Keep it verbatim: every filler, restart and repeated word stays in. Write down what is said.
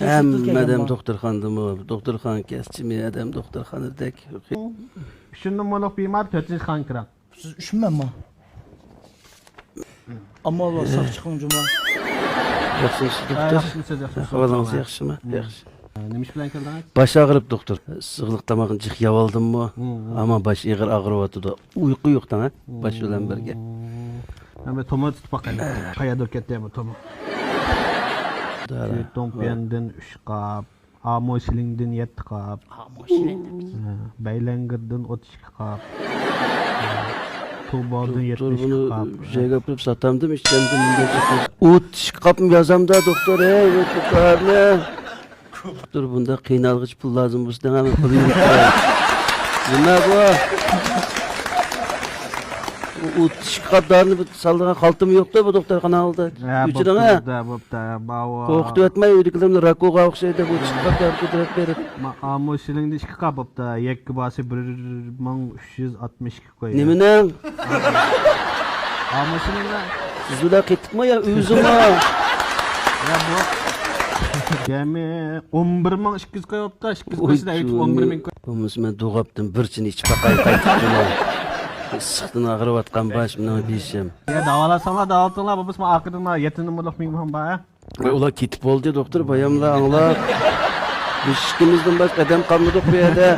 ھەممە ئادەم دوختۇرخانىدىمۇ؟ دوختۇرخانا كەسچىمۇ ئادەم دوختۇرخانىدەك؟ ئۈچ نومۇرلۇق بىمار تۆتىنچى خانىغا كىرىڭ. سىز ئۈچمۇ مەنمۇ؟ ئامال بار، ساق چىقىڭ جۇما. ياخشىمۇسىز، ھە، دوختۇر؟ ياخشىمۇسىز، ياخشىمۇسىز؟ ئەھۋالىڭىز ياخشىمۇ؟ ياخشى. نېمە ئىش بىلەن كەلدىڭىز؟ باش ئاغرىپ، دوختۇر. ئىسسىقلىق تاماقنى جىق يەۋالدىممۇ؟ ئەمما باش ئېغىر ئاغرىۋاتىدۇ. ئۇيقۇ يوق دەڭ، ھە؟ باش بىلەن بىرگە. مەن بىر تومۇر تۇتۇپ باقايلى. قەيەردۇر كەتتى بۇ تومۇر؟ شىتوڭپيەندىن ئۈچ قاپ. ئامۇ شىلىڭدىن يەتتە قاپ. ئامۇ شىلىڭ. ھە، بەيلەنگىردىن ئوتتۇز ئىككى قاپ. ھە، تۇبادىن يەتمىش ئىككى قاپ. ئۆزەك ئېلىپ ساتامدىم، ئىچەمدىم. ئوتتۇز ئىككى قاپمۇ يازامدا، دوختۇر، ھەي، بۇ پۇللارنى. دوختۇر، بۇنداق قىينالغۇچە پۇل لازىم بولسا، دەڭ، مەن پۇلنى بېرىپ قوياي. نېمە بۇ؟ ئوتتۇز ئىككى قاپ دارىنى سالىدىغان خالتىمۇ يوقتا بۇ دوختۇرخانا ئالدىدا. ھە، ئۆچۈرۈڭ، ھە. بوپتۇ، بوپتۇ، ماۋۇ. قورقۇتۇۋەتمەي، ئۆيدىكىلەرنى راكوغا ئوخشايدۇ، بۇ چىقىپ قاپ قۇدرەت بېرىپ. ئامۇ شىلىڭدە ئىككى قاپ بوپتۇ. يەككە باھاسى بىر مىڭ ئۈچ يۈز ئاتمىش ئىككى كوي. نېمىنىڭ؟ ئامۇ شىلىڭدە. سىز بىلەن قېتىپمۇ يا ئۆزىمۇ؟ يا، بۇ. جەمئىي ئون بىر مىڭ ئىككى يۈز كوي بوپتۇ. ئىككى يۈز كوي ئىچىدە ئون بىر مىڭ كوي. بولمىسا مەن دوغاپتىن بىر چىنە ئىچىپ باقاي قايتىپ جۇما. ئىسسىقتىن ئاغرىۋاتقان باش، مېنىڭ بېشىم. يا، داۋالاساڭلار، داۋالىتىڭلار، بولمىسا ئاخىرىدا يەتتە نومۇرلۇق مېڭىمۇ بار. ئۇلار كېتىپ بولدى، دوختۇر، باياملا ئاڭلاپ. بىز ئىككىمىزدىن باشقا ئادەم قالمىدۇق بۇ يەردە.